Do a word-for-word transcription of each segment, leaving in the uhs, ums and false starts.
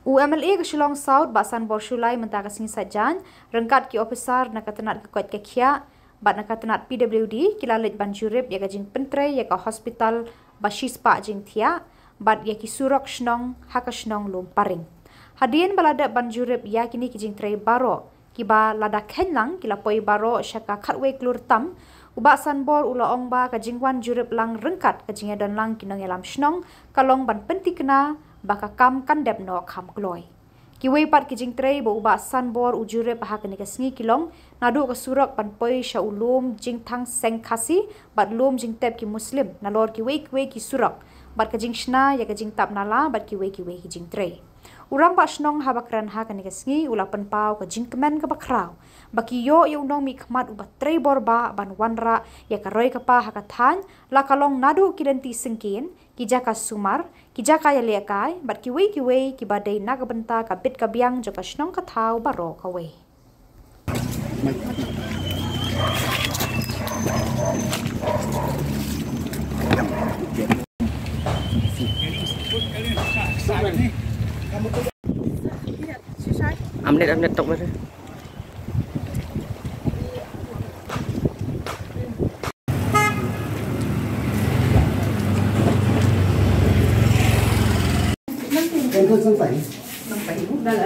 U M L A ka Shillong South, Bah Sanbor Shullai, mynta ka sngi Saitjaiñ, ryngkat ki ophisar na ka tnat ka koit ka khiah bad na ka tnat P W D, ki la leit ban jurip ïa ka jingpyntrei ïa ka hospital ba shispah jingthiah bad ïa ki surok shnong ha ka shnong Lumparing. Hadien ba la dep ban jurip ïa kine ki jingtrei baroh, kiba lada kheiñ lang ki la poi baroh sha ka khatwei klur tam, u Bah Sanbor u la ong ba ka jingwan jurip lang ryngkat ka jingïadon lang ki nongïalam shnong ka long ban pynthikna ba ka kam kan dep noh kham kloi. Kiwei pat ki jingtrei ba u Bah Sanbor u jurip ha kane ka sngi ki long naduh ka surok ban poi sha u lum jingthang seng Khasi bad lum jingtep ki Muslim, nalor kiwei kiwei ki surok bad ka jingshna ïa ka jingtap nala bad kiwei kiwei ki jingtrei. U rangbah shnong haba kren ha kane ka sngi u la pynpaw ka jingkmen kaba khraw ba ki ïoh ïa u nongmihkhmat uba trei bor bha ban wanrah ïa ka roi ka par ha ka thaiñ, la ka long naduh ki lynti syngkien, ki jaka sumar, ki jaka ïalehkai bad kiwei kiwei kiba dei na ka bynta ka bit ka biang jong ka shnong ka thaw baroh kawei. Amnet, amnet tok bas.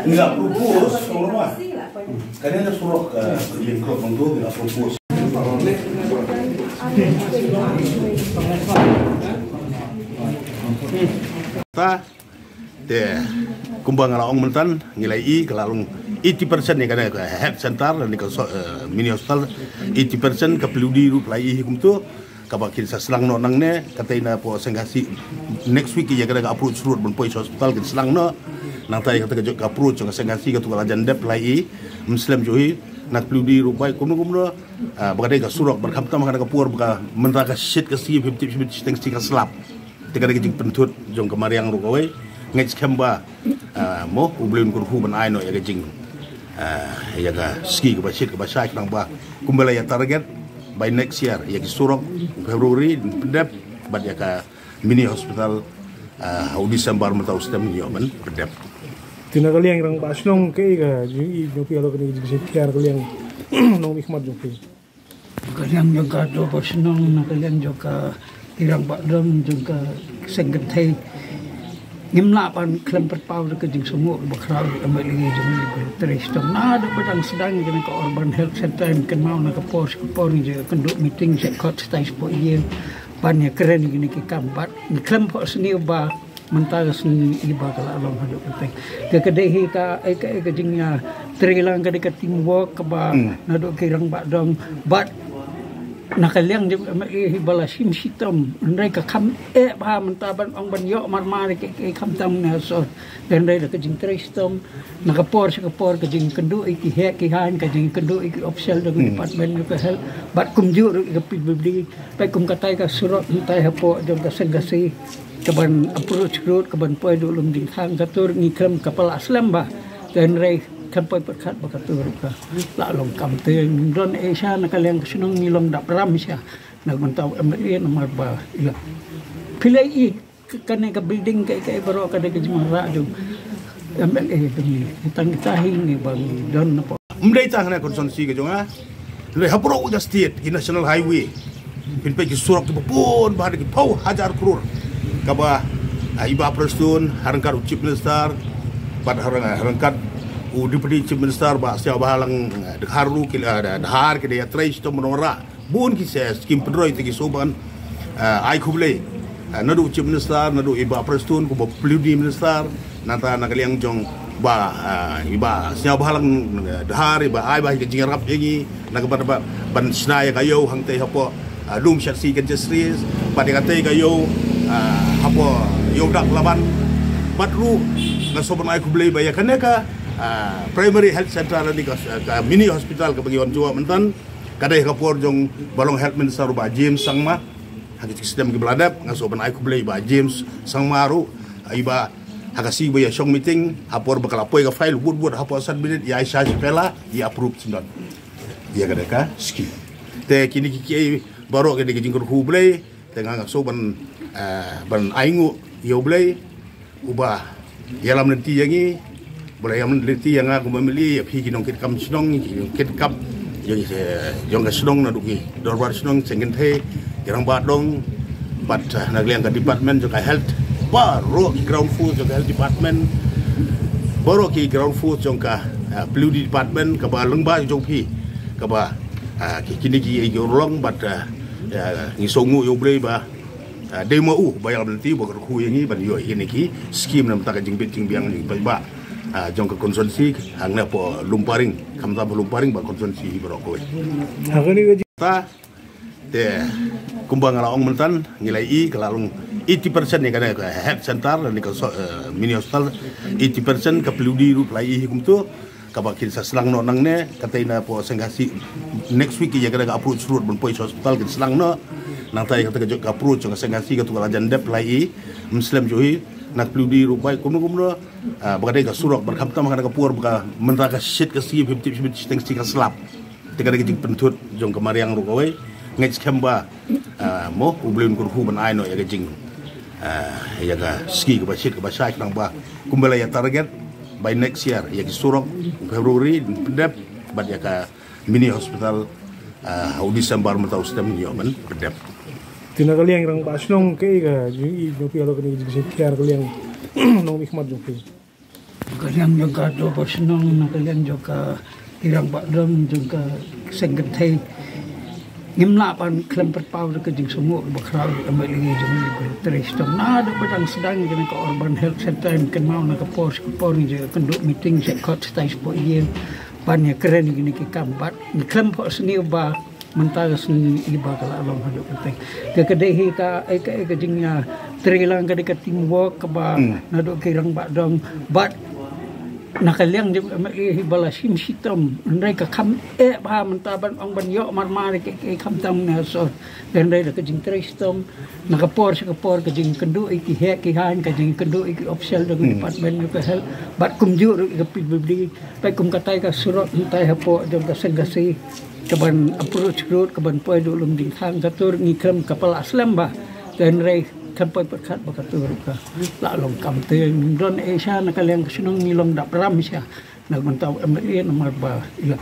Ngi la propose, kalau mah. Kan ïa surok, eh, link klop nangtu, ngi la propose. Ta, te, kumba nga la ong myntan, ngi la ïohi, ka la long eighty percent ïa kane ka health center, lane ka so-, eh, mini hospital, eighty percent ka P W D ruh la ïohi kumtu, kaba kin sa sdang noh nangne, katei na pdeng Seng Khasi next week ïa kane ka approach road ban poi sha hospital kin sdang noh. Nangta ïa kata ka jong ka approach jong ka Seng Khasi katu ka la jan dep la ïohi, ym slem jong hi, na P W D ruh bai kumno kumno, ah, ba ka dei ka surok, bad khamtam ha kane ka por ba ka mynta ka shit ka sngi, fifty shit teng shi ka slap. Te ka dei ka jingpynthut jong ka mariang ruh kawei. Ngeit skhem ba, ah, mo, U Blei un kyrkhu ban ai noh ïa ka jing, ah, ïa ka sngi kaba shit kaba shai khnang ba kumba la ïa target by next year ïa ki surok February pyndep bad ïa ka mini hospital, ah, u December mynta u stem ïa ban pyndep. Te na ka liang rangbah shnong kaei ka jingïohi jong phi halor kane ka jingshim khia na ka liang nongmihkhmat jong phi? Ka liang jong ka dorbar shnong, na ka liang jong ka ki rangbah dong, jong ka seng kynthei. Ngim lah ban khlem pynpaw da ka jingsngewnguh ba khraw ïa ka M L A jong ngi ba trei shitom. Naduh ba dang sdang ïa kane ka Urban Health Center, ngim kynmaw na ka por sha ka por ngi ju ïakynduh meeting sha khot stai sha pdeng ïing ban ïakren ïa kine ki kam, bad ngi khlem phohsniew ba mynta ka sngi ngi i ba ka la long haduh katei. Ka, ka dei hi ka, eh, ka, eh, ka jingïatreilang, ka dei ka teamwork kaba naduh ki rangbah dong bad na ka liang jong M L A hi ba la shim shitom, hynrei ka kham eh bha mynta ban ong ban ïoh marmar ïa ki, ki khamtam ne ha sor. Hynrei da ka jingtrei shitom na ka por sha ka por, ka jingkynduh ïa ki heh ki haiñ, ka jingkynduh ïa ki official jong ka department jong ka health bad kumjuh ruh ïa ka P W D. Peit kum katei ka surok mynta hapoh jong ka Seng Khasi, kaban approach road, kaban poi haduh lum jingthang, kato ruh ngi khlem, ka pa la slem bha. Hynrei khlem poi pyrkhat ba kato ruh ka la long kam. Te ngim don ei sha na ka liang ka shnong, ngi long dap ram sha na ka bynta u M L A namar ba ïa phi la ïohi ka, kane ka building kaei kaei baroh ka dei ka jingwanrah jong M L A jong ngi. Tang kita hi ngi ba ngi don na pdeng. Ym dei tang ha kane ka constituency ka jong nga. Hynrei ha baroh ka state, ki national highway, phin peit ki surok kiba bun bha, ki phew hajar klur. Kaba, ah, i Bah Prestone ha ryngkat u Chief Minister bad ha ryng-, ha ryngkat u Deputy Chief Minister Bah Sniawbhalang, ah, Dhar ruh ki, ah, Dhar ki dei ïatrei shitom ban wanrah bun ki sha skim pynroi. Te ngi sngewbha ban, ah, ai khublei, ah, naduh Chief Minister, naduh i Bah Prestone kumba P W D Minister, nangta na ka liang jong Bah, ah, i Bah Sniawbhalang, ah, Dhar, iba ai bha ïa ka jingïarap ïa ngi na ka bynta ban, ban shna ïa ka ïew hangtei hapoh, ah, Lumshyiap Kynshari, bad ïa katei ka ïew, ah, hapoh Ïewdak Laban. Bad ruh nga sngewbha ban ai khublei ba ïa kane ka, ah, Primary Health Center lane ka, ka mini hospital kaba ngi wan jngoh mynta, ka dei ha ka por jong ba long Health Minister u Bah James Sangma. Ha ki snem kiba la dep, nga sngewbha ban ai khublei i Bah James Sangma ruh, iba ha ka sngi ba ïa shong meeting, ha por ba ka la poi ka file, wut wut hapoh san minit ïa ai sha shi pela, ïa approve shisyndon. Ïa ka dei ka skim. Te kine ki, ki baroh ki dei ki jingkyrkhu U Blei, te nga, nga sngewbha ban, eh, ban ainguh ïa U Blei, uba Ïalam lynti ïa ngi, ba la ïalam lynti ïa nga kum u M L A, ïa phi ki nongkitkam shnong, ki nongkitkam jong, eh, jong ka shnong, naduh ki dorbar shnong, seng kynthei, ki rangbah dong, bad, eh, na ka liang ka department jong ka health, baroh ki ground force jong ka health department, baroh ki ground force jong ka, eh, P W D department, kaba lyngba jong phi, kaba, eh, ki, kine ki, ki urlong, bad, eh, eh, ngi sngewnguh ïa U Blei ba, ah, dei ma u ba ïalam lynti, ba kyrkhu ïa ngi ban ïoh ïa kine ki skim na bynta ka jingbit jingbiang jong ki paidbah, ah, jong ka constituency hangne hapoh Lumparing, khamtam Lumparing bad constituency baroh kawei. Ha kane ka jing- Ta, te, kumba nga la ong mynta, ngi la ïohi ka la long eighty percent ïa kane ka health center, lane ka so-, eh, mini hospital, eighty percent, ka P W D ruh la ïohi kumto, kaba kin sa sdang noh nangne, kata ina hapoh Seng Khasi next week ïa kata ka approach road ban poi sha hospital kin sdang noh. Nangta ïa kata ka jong ka approach jong ka Seng Khasi kato ka la jan dep, la ïohi, ym slem jong hi, na P W D ruh bai kumno kumno, ah, ba ka dei ka surok, bad khamtam ha kata ka por ba ka mynta ka shit ka sngi, fifty shiteng sngi ka slap. Te ka dei ka jingpynthut jong ka mariang ruh kawei. Ngeit skhem ba, ah, mo, U Blei un kyrkhu ban ai noh ïa ka jing, ah, ïa ka sngi kaba shit kaba shai, khnang ba kumba la ïa target by next year, ïa ki surok February pyndep, bad ïa ka mini hospital, ah, ha u December mynta u snem ïoh ban pyndep. Te na ka liang rangbah shnong, kaei ka jingïohi jong phi halor kane ka jingshim khia na ka liang nongmihkhmat jong phi? Ka liang jong ka dorbar shnong, na ka liang jong ka, ki rangbah dong, jong ka seng kynthei, ngim lah ban khlem pynpaw da ka jingsngewnguh ba khraw ïa ka M L A jong ngi, ba trei shitom naduh ba dang sdang ïa kane ka urban health center, kynmaw na ka por sha ka por ngi ju ïakynduh meeting sha khot shatai shapoh ïing ban ïakren ïa kine ki kam, bad ngi khlem phohsniew ba mynta ka sngi i ba ka la long haduh kane. Te ka dei hi ka, eh, ka, eh, ka jing, ah, trei lang, ka dei ka teamwork kaba naduh ki rangbah dong, bad na ka liang jong M L A hi ba la shim shitom, hynrei ka kham eh bha mynta ban ong ban ïoh marmar ïa ki, ki khamtam ne so. Hynrei da ka jingtrei shitom, na ka por sha ka por, ka jingkynduh ïa ki heh ki haiñ, ka jingkynduh ïa ki official jong ka department jong ka health, bad kumjuh ruh ïa ka P W D, bad kum katai ka surok mynta hapoh jong ka Seng Khasi, kaban approach road, kaban poi haduh Lumdingthang, kato ruh ngi khlem, ka pala slem bha. Te hynrei khlem poi pyrkhat ba kato ruh ka la long kam, te don eh sha na ka liang ka shnong ngi long dap ram sha na ka bynta u M L A namar ba ïa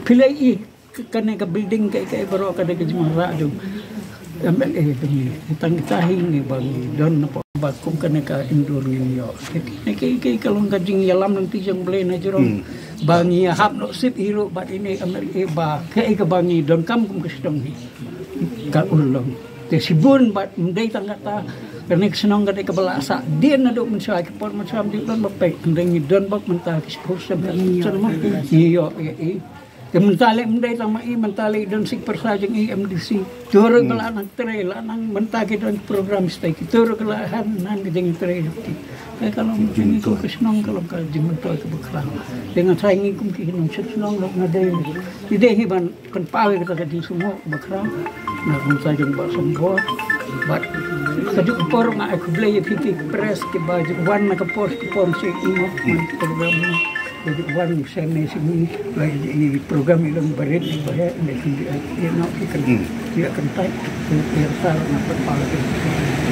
phi la ïohi ka, kane ka building ka, ka baroh ka dei ka jingwanrah jong u M L A jong ngi. Tang kita hi ngi ba ngi don na pdeng ba kum kane ka indoor ngin ïoh. Kane ka, ka, ka long ka jingïalam lynti jong U Blei na jrong ba ngi hap noh sip hi ruh bad ine M L A ba kaei kaba ngi donkam kum ka shnong hi ka urlong. Te shibun bad ym dei tang kata, kane ka shnong ka dei kaba la sah dien naduh mynshuwa, ki por mynshuwa ym dei don ba peit, ym dei, ngi don bad mynta ki shiphew snem ka ngi ïoh ïa i. Te mynta lei ym dei tang ma i, mynta lei don sik pyrsa jong i M D C. To ruh ka la nang trei, la nang mynta ki don program stei, kito ruh ka la han nan ka jingtrei jong ki. Te ka long jong ngi kum ka shnong ka long ka jingmyntoi kaba khraw. Te nga tharai ngi kum ki nongshong shnong ruh nga dei, ngi dei hi ban pynpaw ïa kata ka jingsngewnguh ba khraw na ka bynta jong Bah Sambor. Bad ka juh ka por nga ai khublei ïa phi ki press kiba ju wan na ka por ka por sha i mo, man ka program mo. Ka ju wan sha ne sha ngi, ba i program i long barit i ba heh, ne kyndiah ïa noh ki kan, ïa kan tai. Ïa sa nga pynpaw ïa phi.